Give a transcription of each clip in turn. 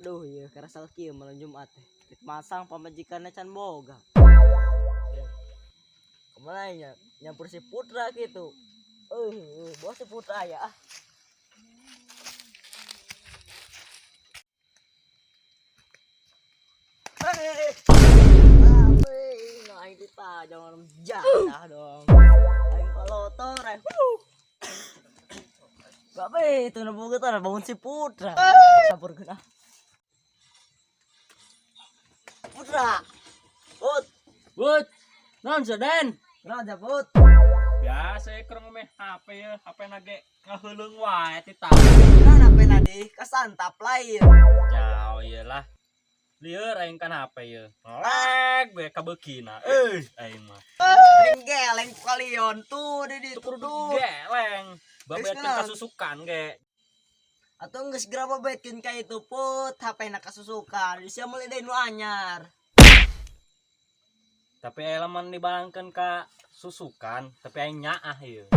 Aduh ieu karasal kieu malam Jumat teh. Rek masang pamajikanna can boga. Kemana nya nyampur si Putra gitu. Bos si Putra ya ah. Aing ditajong jadah dong. Aing kalotor eh. Babe, itu na boga tara bangun si Putra. Sampur geuna. Putra. Put, Put. Naon Den? Naon ja Put? Biasa keur ngomeh HP ya, HP na ge ngaheuleung wae ti tah. Naon HP na di kasantap lain. Ya iyalah. Lieur aing kan HP ye. Ngelek we kabeukina. Aing mah. Aing geleng kalion tuh di ditu kudu. Geleng. Babetkeun kasusukan ge. Atuh geus geura babetkeun ka itu Put, HP na kasusukan. Sia meuli deui nu anyar. Tapi aya lamun dibalangkeun ka susukan, tapi aing nyaah ieu.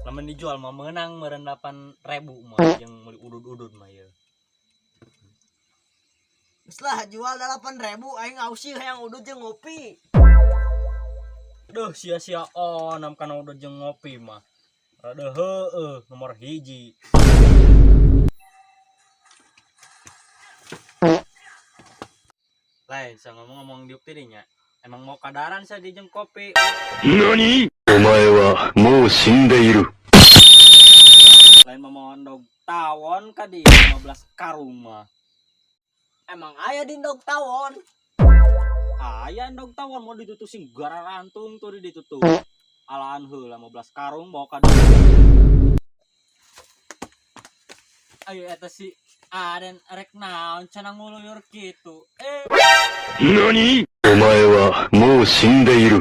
Lamun dijual mah meunang meureun 8.000 mah jeung meuli udud-udud mah ieu. Geus lah jual 8.000 aing ausih hayang udud jeung ngopi. Duh sia-sia onam kana udud jeung ngopi mah. Rada heueuh nomor 1. Lain sa ngomong-ngomong diuk teh nya. Emang mau kadaran sa di jeung kopi. Nani? Omae wa mou shindeiru. Lain mau endog tawon ka di 15 karung mah. Emang aya di endog tawon? Aya endog tawon mau ditutup sing garantung tuh di ditutup. Alaan heula 15 karung bawa ka dieu. Ayo eta si Aden rek naon cenah nguluyur kitu. Nani? Omae wa mou shindeiru.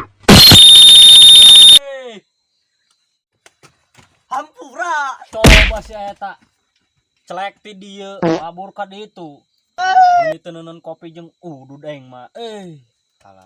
Hampura. Coba si eta celek ti dieu mabur ka ditu. Ini tenenan kopi jeung udud aing mah. Kalah.